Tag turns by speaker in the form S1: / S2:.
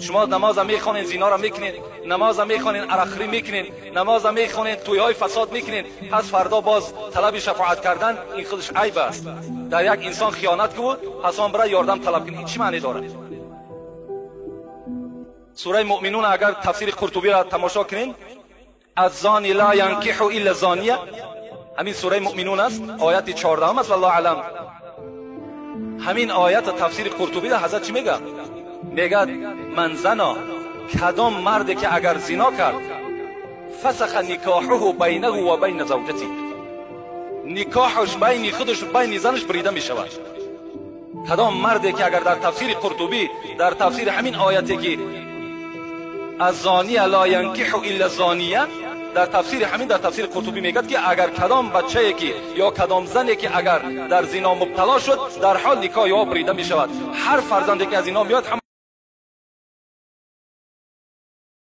S1: Шумо намоза мехонед, зинора мекунед, намоза мехонед, арақхӯрӣ мекунед, намоза мехонед, тӯйҳои фасод мекунед, пас фардо боз талаби шафоат кардан, ин худаш айб аст. Дар як инсон хиёнат кунад, пас он бира ёрдам талаб кунед, ин чӣ маъне дорад? Сураи Муъминун агар тафсири Қуртубиро тамошо кунед, الزانی لا ینکح الا زانیه، ҳамин сураи Муъминун аст, ояти 14 аст, валлоҳу аълам. Ҳамин оята тафсири Қуртубида ҳазрат чӣ мегӯяд? Мегӯяд: ман зано, кадом марде ки агар зино кард, фасаха никоҳуҳу байнаҳу ва байна завҷати, никоҳаш байни худаш байни занаш бурида мешавад. Кадом марде ки агар дар тафсири Қуртубӣ, дар тафсири ҳамин ояте ки الزانی لا ینکح الا زانیه، дар тафсири ҳамин, дар тафсири Қуртубӣ мегӯяд ки агар кадом бачае ки ё кадом зане ки агар дар зино мубтало шуд, дар ҳол никоҳи ё бурида мешавад. Ҳар фарзанде ки аз ино меояд.